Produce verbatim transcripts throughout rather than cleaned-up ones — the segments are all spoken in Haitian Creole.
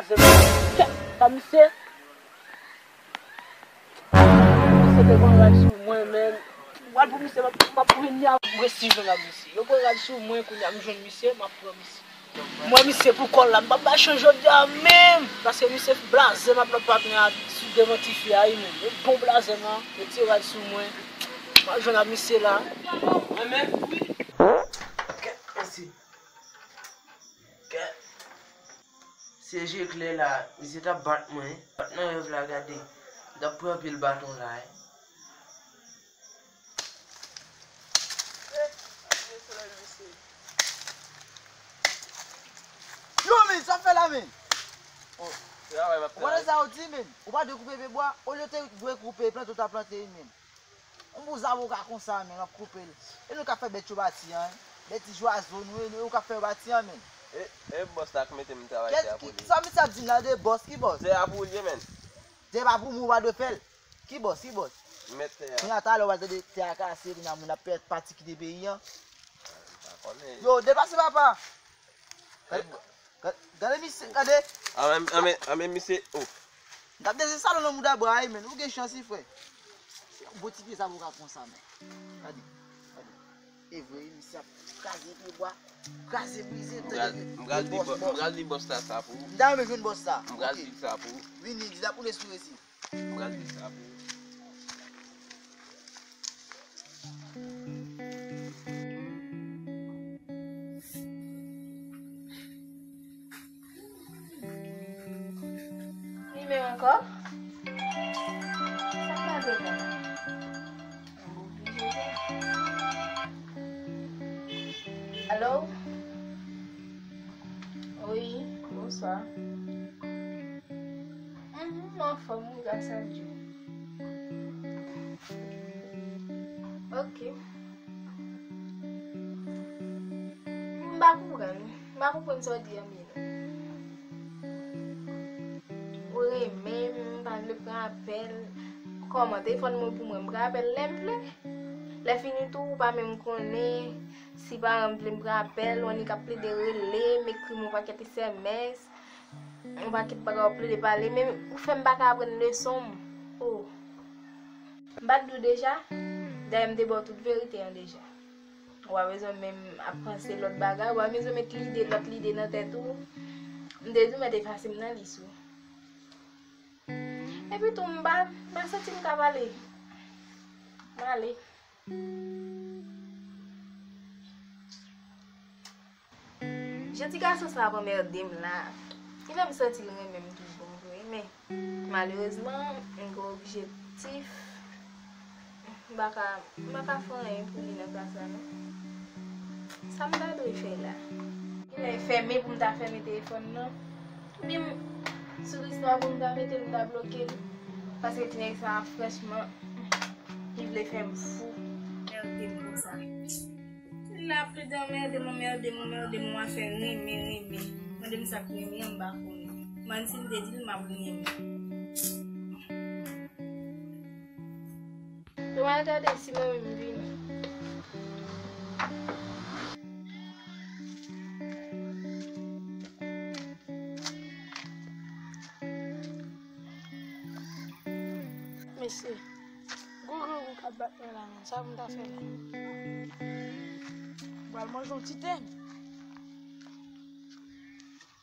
Sa misye. Misye te pran rad sou mwen, men. Mwen pou misye, m ap, m ap vini a. Mwen si jwenn ak misye. Yo pran rad sou mwen, kounye a m jwenn misye, m ap pran misye. Mwen misye pou kòl la, m p ap bay chans jodi a menm. Paske misye blaze m ap lòt patnè a sou devan tifi a, wi, menm. Yo bon blaze m, an. Yo ti rad sou mwen. M ap jwenn ak misye la. Mwen menm, wi. Kèt, mesye. Kèt. Se je klè la, misye t ap bat mwen. Bat nan rèv la, gade. M t ap pran pil baton la, wi. Yo, men, sa w fè la, men? Ou konnen sa w di, men? Ou pa dwe koupe pye bwa, olye w te dwe koupe plant ou ta plante, men. Yon bouz avoka konsa, men, w ap koupe l. E nou k ap fè bèt yo bati an, wi. Bèt ti jwazo nou, e nou, e ou k ap fè yo bati an, men. E, e bòs la k mete m travay fè a pou li. Sa misye ap di m la de bòs, ki bòs? Tè a pou li, men. Tè pa pou mwen, ou pa dwe fè l. Ki bòs, ki bòs? Mèt tè a. Kounye a talè w al tande tè a kase, kounye a moun ap pèt pati kite peyi an. Pa konnen. Yo, deplase papa. Gade, gade, gade misye, gade. Anben, anben, anben misye, oh. M t ap dese salon nan mouda bwa a, men ou gen chans wi, frè. Se yon bon ti pye zavoka konsa, men. Gade, gade. E vre, wi, misye ap kraze pye bwa, kraze brize. M pral, m pral di bò-, m pral di bòs la sa pou ou. M ta renmen jwenn bòs la. M pral di l sa pou ou. Vini, di l ap woule sou resi. M pral di sa pou ou. Li menm ankò? Sa k mande la? Alo? Wi, bonswa. Mhm, m anfòm, wi, gras a Dye. Ok. M pa konprann. M pa konprann sa w di an byen non. Ou renmen m, m pa vle pran apèl. Kòman? Telefòn mwen pou mwen, m pran apèl lè m vle. Lè fini tou, ou pa menm konnen si paran m vle m pran apèl, ou annik ap plede rele m, ekri m yon pakèt S M S, yon pakèt bagay w ap plede pale, men ou fè m pa ka aprann leson m. Oh. M pa t di w deja? Dayè m te ba w tout verite an deja. Ou pa bezwen menm ap panse lòt bagay, ou pa bezwen met lide, lòt lide nan tèt ou. M te di w mèt efase m nan lis ou. Epi tou, m pa, m pa santi m ka pale. M ale. Jan ti gason sa ap anmède m la, li fè m santi l renmen m tou bon vre, men malerezman, m gen objektif, m pa ka, m pa ka fè anyen pou li nan ka sa non. Sa m ta dwe fè la? Kilè fèmen pou m ta fèmen telefòn nan? Oubyen m sou listwa pou m ta mete l, m ta bloke l? Paske ti nèg sa a, franchman, li vle fè m fou. Merde konsa. L ap plede anmède m, anmède m, anmède m, yon afè renmen, renmen. Mande m sa k renmen an, m pa konnen. Mande si m te di l m ap renmen. Yo, m al gade si mwen menm m vini. Mesye, gwo grangou k ap bat mwen la, men sa pou m ta fè la? M pral manje yon ti tè.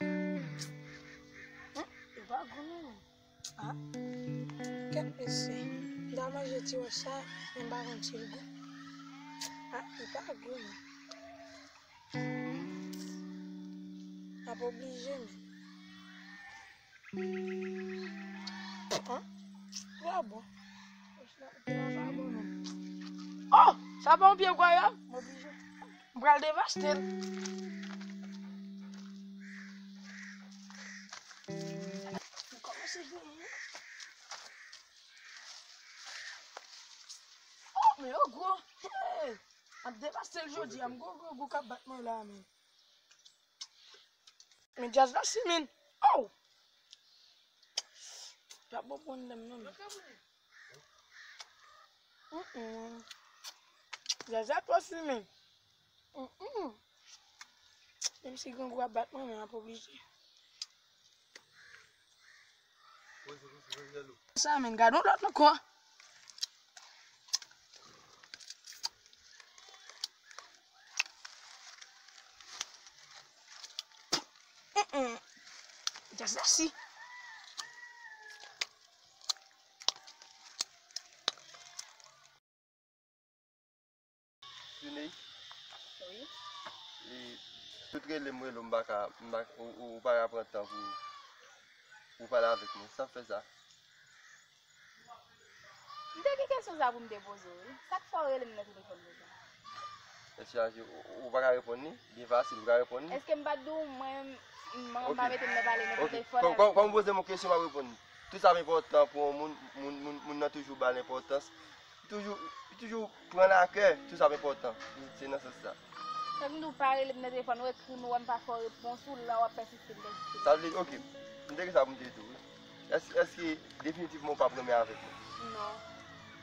Hum, li pa gou non, men. Ah, kèt mesye. M ta manje ti wòch sa, men m pa konn si l gou. Ah, li pa gou non. M ap oblije, men. An? Li pa bon. Wòch la, li pa bon, non. Oh! Sa pa yon pye gwayab? M oblije. M pral devaste l. M kòmanse jwenn. Oh, men yo gwo. Hey! M ap devaste l jodi a. M gwo, gwo, gwo k ap bat mwen la, men. Men djaz la simen. Oh! L ap bon pou mwen menm non, men. Mm-mm. Djaz la twò simen. Mm-mm. Menm si grangou ap bat mwen, men m ap oblije. Sa menm, gade yon lòt ankò. Mm, mm. Just let's see. Youney? Wi. E, tout rele m, rele w, m pa ka, m pa, ou, ou, ou pa ka pran tan pou, pou pale avèk mwen. Sa k fè sa? M te gen kesyon sa pou m te poze w, wi. Sa k fè w rele m nan telefòn konsa? Èske ou, ou pa ka reponn li? Byen fasil, ou ka reponn li. Èske m pa t di w mwen, m, m, m pa mete m nan pale nan telefòn avèk ou? Kòm, kòm, kòm ou poze m yon kesyon, m ap reponn li. Tou sa enpòtan pou yon moun, moun, moun, moun nan toujou ba l enpòtans. Li toujou, li toujou pran l a kè, tou sa enpòtan. Se nan sans sa. Fòk m di w pa rele m nan telefòn, ou ekri m, ou wè m pa fè w repons, ou la w ap pèsiste, m pèsiste. Sa vle di, oke, m te gen sa pou m te di w, wi. Èske, èske definitivman ou p ap renmen avèk mwen? Non.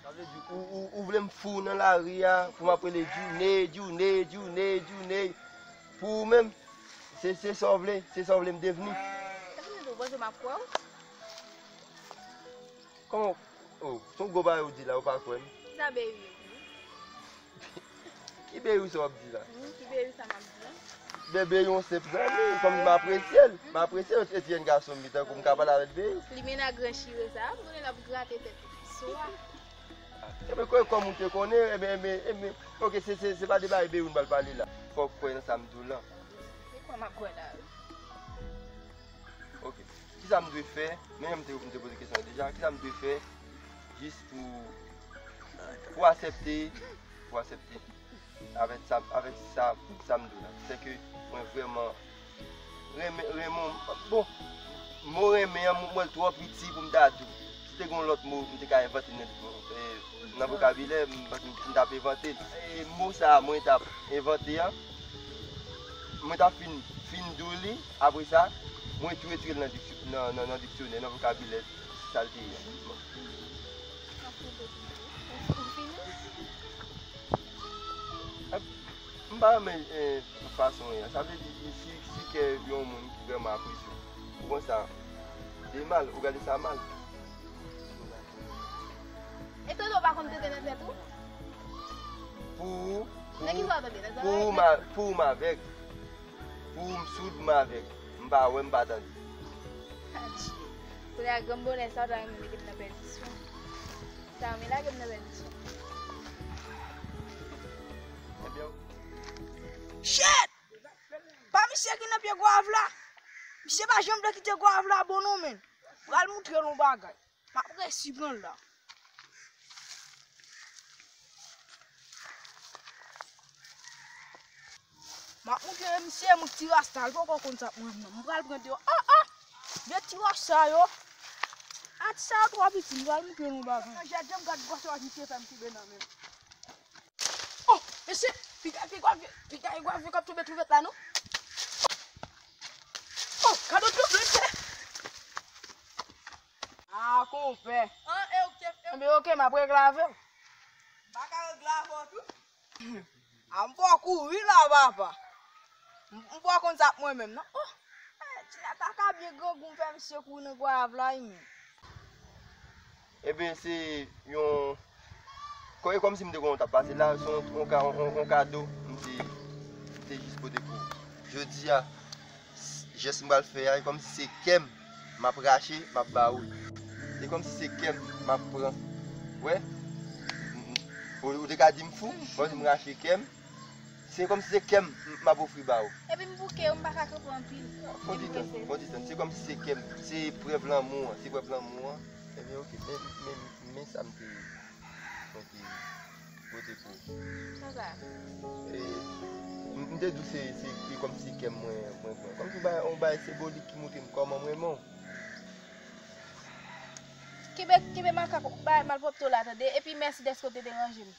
Sa vle di, ou, ou, ou vle m fou nan lari a, pou m ap rele Djoune, Djoune, Djoune, Djoune. Pou ou menm, se, se sa w vle, se sa w vle m devni. Sa vle di w panse m ap kwè w? Kòman? Oh, se yon gwo bagay ou di la, ou pa kwè m? Sa Beyou ye pou ou? Ki Beyou sa w ap di la? Hmm, ki Beyou sa m ap di la? Ben, Beyou yon senp zanmi, kòm m apresye l, m apresye l, se ti jèn gason m li, tankou m ka pale avèk Beyou. Li mennen ak gran chire sa, m konnen l ap grate tèt li swa. Ebyen, kò-, kòm ou te konnen, ebyen, ebyen, ebyen, oke, se, se, se pa de bagay Beyou n pral pale la. Fòk kwè nan sa m di w lan. Se kwè m ap kwè la, wi. Oke. Kisa m dwe fè? Men jan m te, m te poze kesyon an deja. Kisa m dwe fè jis pou, pou aksepte, pou aksepte avèk sa, avèk sa, sa m dwe la? Sèke mwen vrèman renmen, renmen, bon, mo renmen an, m wè l twò piti pou m ta di w. Si te gen yon lòt mo, m te ka envante nan, eh, nan vokabilè, m, m, m t ap envante l. E mo sa a mwen t ap envante an, mwen t ap fin, fin di w li, apre sa, mwen tou retire l nan diksyo-, nan, nan, nan diksyonè, nan vokabilè, sa l te ye. Bon. M pa renmen, eh, fason w ye a. Sa vle di, si, si kè yon moun ki vrèman apresye w, ou konn sa de mal, ou gade sa mal. E tande w pa konn tande nan tèt ou? Pou ou, pou, nan ki sa w tande? Nan pou ou, zòrèy? Ma, pou ou m avèg. Pou ou m soud, m avèg. M pa wè, m pa tande. Adje. Kounye a granm bonè sa, w ta renmen mete m nan pèdisyon. Sa renmen lage m nan pèdisyon. Ebyen. Shit! Pa misye ki nan pye gwav la? Misye pa janm vle kite gwav la bon non, men. Pral moutre l yon bagay. M ap resi pran l la. M ap moutre misye, mwen ti rasta, l poko konn sa k mwen menm. M pral pran deyò. Ah, ah! Vye ti wòch sa yo. Ah, ti sa yo twò piti, m pral moutre nou bagay. Nan jèt je m gad gwòs wòch misye fè m koube nan men m. Oh, mesye, piga, piga, piga, piga, piga k ap tonbe twouvet la, non? Oh, gad yon twouvet, mesye! Ah, konpè. An, e ou k te, e ou... Ebyen, oke, m ap regle avè w. M pa ka regle avè w tou? Ah, m fò kouri la, papa. M, m fò konn sa k mwen menm, non? Oh, eh, ti nèg la ka byen grangou, m fè misye kouri nan gwav la, wi, men. Ebyen, se yon, kò-, e kòmsi m te konnen w t ap pase la, se yon, yon ka-, yon, yon, yon kado m te, m te jis pote pou ou. Jodi a, jès m pral fè a, e kòmsi se kè m m ap rache, m ap ba ou. E kòmsi se kè m m ap pran. Wè? Ou, ou te ka di m fou, bon, m rache kè m. Se kòmsi se kè m m ap ofri ba ou. Epi m bouke, m pa ka kanpe anpil. Fò ti tann, fò ti tann. Se kòmsi se kè m, se prèv lanmou an, se prèv lanmou an. Ebyen, oke, men, men, men sa m te, mwen te pote pou ou. Sa sa? E, m, m te di w se, se, se kòmsi kè m mwen, mwen pran. Kòmsi yon bagay, yon bagay senbolik ki montre m kòman m renmen w. Kenbe, kenbe makak, bagay malpwòpte w la, tande. Epi mèsi dèske w te deranje m.